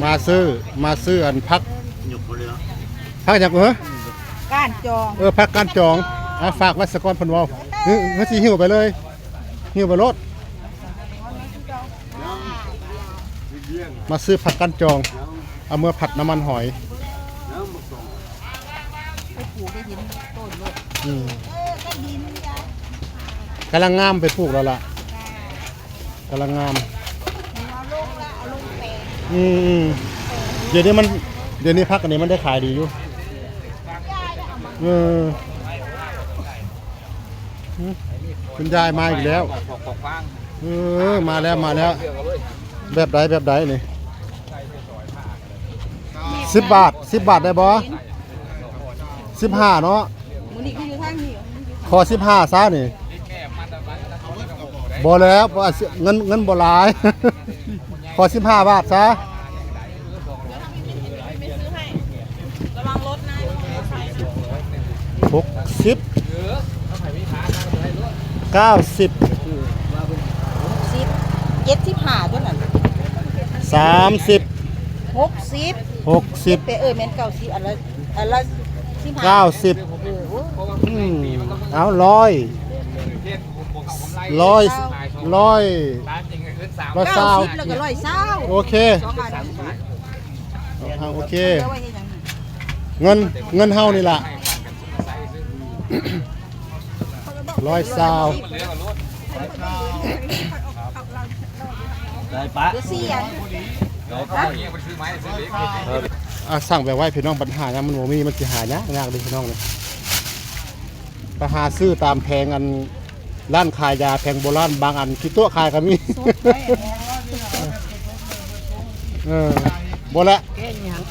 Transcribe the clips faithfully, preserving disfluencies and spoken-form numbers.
มาซื้อ มาซื้ออันผัก ผักหยังกูเหรอ ก้านจอง เออ ผักก้านจอง อ่ะ ฝากไว้สะก่อนเพิ่นเว้า เฮ้ย เฮ้ย สิหิ้วไปเลย หิ้วไปโลด มาซื้อผักก้านจอง เอาเมือผัดน้ำมันหอย ไปปลูกได้เห็นต้นโลด อืม เออ ก็ดินนี่ยาย กำลังงามไปปลูกแล้วล่ะ กำลังงาม เอาลงละ เอาลงแปลง อืมอืม เดี๋ยวนี้มัน เดี๋ยวนี้ผักอันนี้มันได้ขายดีอยู่ เออ อืม คุณยายมาอีกแล้ว เออ มาแล้ว มาแล้ว แบบใด แบบใดนี่ สิบบาท สิบบาทได้บ่ สิบห้าเนาะ มื้อนี้คืออยู่ทางนี้ ขอสิบห้าซะนี่ บ่แล้ว บ่ เงิน เงินบ่หลาย ขอสิบห้าบาทซะ ระวังรถนะ ระวังมอเตอร์ไซค์นะ หกสิบ เก้าสิบ หกสิบ เจ็ดสิบห้าตัวนั้น สามสิบ หกสิบ หกสิบ ไป เออ แม่น เก้าสิบ อันละ อันละสิบห้า เก้าสิบ เออ โอ้ อืม เอา ร้อย ร้อย ร้อย ร้อยซาว เก้าสิบ แล้วก็ร้อยซาว โอเค สองอัน อ่า โอเค เดี๋ยวไว้ให้ยัง เงิน เงินเฮานี่ล่ะ ร้อยซาว ได้ปะ เดี๋ยวสี่อัน อ่ะ สั่งไปไว้พี่น้อง ปัญหายังมันบ่มี มันสิหายากยากเลยพี่น้องเนี่ย ไปหาซื้อตามแผงอัน ร้านขายยาแผงโบราณ บางอันขี้ตัวขายก็มี เออ บ่ละ แก้หยัง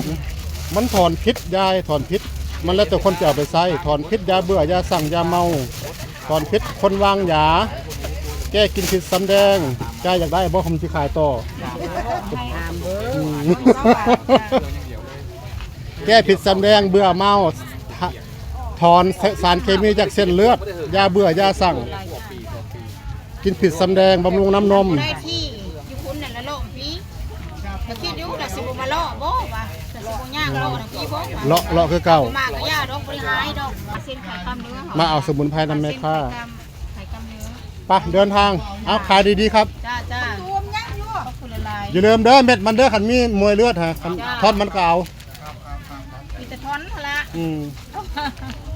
มันถอนพิษยาย ถอนพิษ มันแล้วแต่คนจะเอาไปใช้ ถอนพิษยาเบื่อ ยาสั่ง ยาเมา ถอนพิษคนวางยา แก้กินพิษสำแดง ยายอยากได้บ่ ผมสิขายต่อ ถามเบิ่ง อืม แก้พิษสำแดง เบื่อเมา ถอนสารเคมีจากเส้นเลือด ยาเบื่อ ยาสั่ง กินผิดสำแดง บำรุงน้ำนม ได้ที่อยู่คุณนั่นละโลกพี่ แต่คิดอยู่แต่สิบมาเลาะบ่วะแต่สิบย่างเลาะนะพี่บ่วะ เลาะ เลาะคือเก่า มากก็ยาดอกบริหายดอกเส้นขายกำเนื้อ มาเอาสมุนไพรนำแม่ค้า ขายกำเนื้อ ไป เดินทาง เอา ขายดีๆครับ จ้า จ้า ตูมย่างอยู่ ขอบคุณหลายๆ อย่าลืมเด้อ เม็ดมันเด้อ คันมีมวยเลือดฮะ คัน จ้า ท่อนมันก็เอา มีแต่ท่อนเท่าละ อืม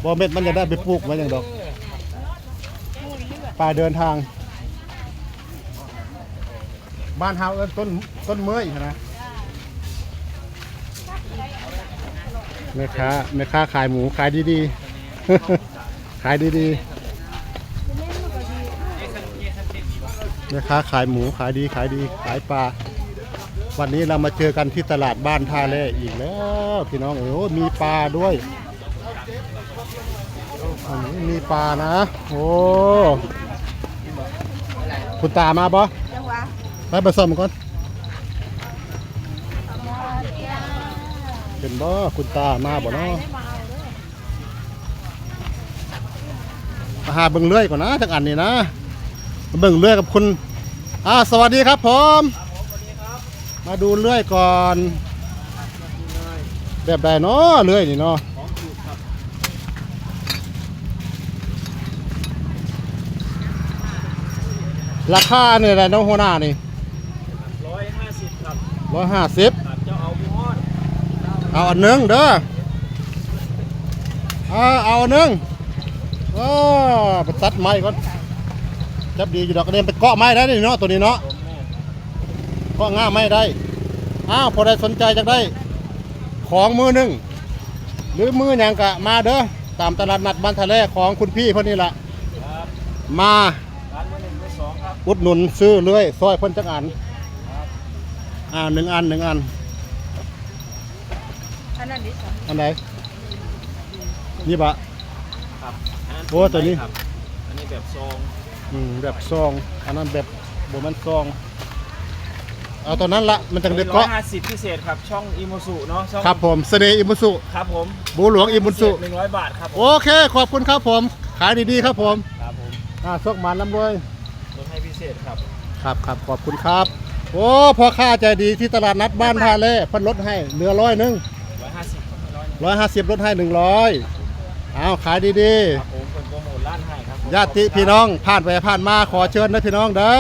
บ่ เม็ดมันจะได้ไปปลูกไว้อย่างดอก ไป เดินทาง บ้านเฮาเอิ้นต้น ต้นเมื่อยหั้นนะ แม่ค้า แม่ค้าขายหมู ขายดีๆ ขายดีๆ แม่ค้าขายหมู ขายดี ขายดี ขายปลา วันนี้เรามาเจอกันที่ตลาดบ้านท่าแร่อีกแล้ว พี่น้องเอ๋ย โอ้ มีปลาด้วย อันนี้มีปลานะ โอ้ คุณตามาบ่ ยังวะ ไป ไปซ่อมก่อน เห็นบ่ คุณตามาบ่เนาะ มาหาเบิ่งเลื่อยก่อนนะ จักอันนี้นะ มาเบิ่งเลื่อยกับคุณ อ่า สวัสดีครับผม มาดูเลื่อยก่อน แบบใดเนาะ เลื่อยนี่เนาะ ราคาเนี่ยแหละเนาะ หัวหน้านี่ ร้อยห้าสิบครับ ร้อยห้าสิบ ครับ เจ้าเอาหมูฮ้อน เอาอันหนึ่งเด้อ เอา เอาอันหนึ่ง เออ ไปตัดไม้ก่อน จับดีอยู่ดอก อันนี้ไปเกาะไม้ได้นี่เนาะ ตัวนี้เนาะ เกาะง่าไม้ได้ อ้าว พอได้สนใจจักได้ ของมือหนึ่ง หรือมือหยังกะมาเด้อ ตามตลาดนัดบ้านท่าแร่ของคุณพี่เพิ่นนี่ล่ะ ครับ มา ร้านมือหนึ่งมือสองครับ อุดหนุนซื้อเลื่อย ซอยเพิ่นจักอัน ครับ อ่า หนึ่งอัน หนึ่งอัน อันนั้นดิสอง อันไหน นี่บ่ ครับ อันนั้น โอ้ ตัวนี้ ครับ อันนี้แบบซอง อืม แบบซอง อันนั้นแบบบ่แม่นซอง เอาตัวนั้นละ มันจังได้เกาะ ร้อยห้าสิบพิเศษครับ ช่องอิมูสุเนาะ ช่อง ครับผม เสน่ห์อิมูสุ ครับผม บูหลวงอิมูสุ พิเศษหนึ่งร้อยบาทครับผม โอเค ขอบคุณครับผม ขายดีๆครับผม ครับผม อ่า โชคหมานร่ำรวย ลดให้พิเศษครับ ครับ ครับ ขอบคุณครับ โอ้ พ่อค้าใจดีที่ตลาดนัดบ้านท่าแร่ เพิ่นลดให้เหลือร้อยหนึ่ง ร้อยห้าสิบร้อย ร้อยห้าสิบ ลดให้หนึ่งร้อย เอาขายดี ครับผมคนโปรโมทร้านให้ครับผม ๆ ญาติพี่น้องผ่านไปผ่านมาขอเชิญนะพี่น้องเด้อ